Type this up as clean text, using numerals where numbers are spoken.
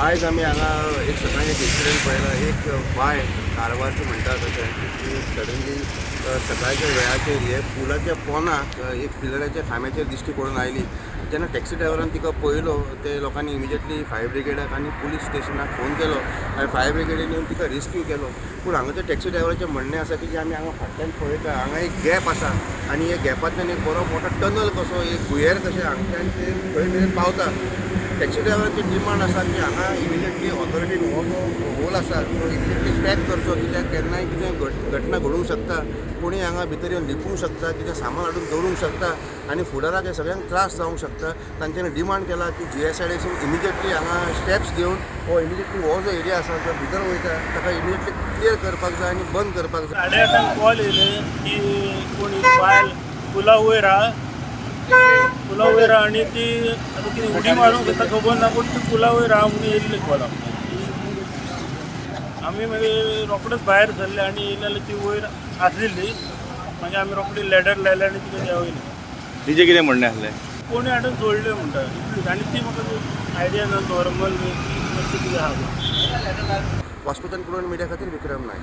आयज आमी हांगा एक सकाळी एक इन्सिडंट पळयला. एक बायल कारवारची म्हणटा तशें ती सडनली सकाळच्या वेळाचेर हे पुलाच्या पोनाक एक पिलराच्या खांब्याचेर दिश्टी पडून आयली. जेन्ना टॅक्सी ड्रायव्हरान तिका पळयलो, ते लोकांनी इमिजिएटली फायर ब्रिगेडाक आनी पुलीस स्टेशनाक फोन केलो आनी फायर ब्रिगेडीन येवन तिका रेस्क्यू केलो. पूण हांगाच्या टॅक्सी ड्रायव्हराचें म्हणणें आसा की जे आमी हांगा फाटल्यान पळयता, हांगा एक गॅप आसा आनी ह्या गॅपांतल्यान एक बरो मोठो टनल कसो, एक भुंयेर कशें हांगच्यान ते थंय मेरेन पावता. टॅक्सी ड्रायव्हराची डिमांड आसा की हांगा इमिजिएटली ऑथॉरिटीन हो जो होल आसा तो इमिजिएटली पॅक करचो, कित्याक केन्नाय कितें घटना घडूंक शकता, कोणूय हांगा भितर येवन लिपूंक शकता, कितें सामान हाडून दवरूंक शकता आनी फुडाराक हे सगळ्यांक त्रास जावंक शकता. तांच्यांनी डिमांड केला की GSIDC immediately हांगा स्टेप्स घेवन हो इमिजिएटली हो जो एरिया आसा जो भितर वयता ताका इमिजिएटली क्लियर करपाक जाय आनी बंद करपाक जाय. 8:30 कॉल येयले की कोण एक बायल पुला वयर आहा, पुला वयर आहा आनी ती आतां कितें उडी मारूंक सोदता खबर ना, पूण ती पुला वयर आहा म्हणून येयल्ली कॉल आमकां. आमी मागीर रोखडेच भायर सरले आनी येयले जाल्यार ती वयर आसलेली. मागीर आमी रोखडी लॅडर लायले आनी तिका देंवयली. तिजें कितें म्हणणें आसलें? कोणी हाडून सोडले म्हणटा इतलीच, आनी ती म्हाका आयडिया ना नॉर्मल मातशी कितें आहा. वास्कोच्यान कुळण मिडिया खातीर विक्रम नायक.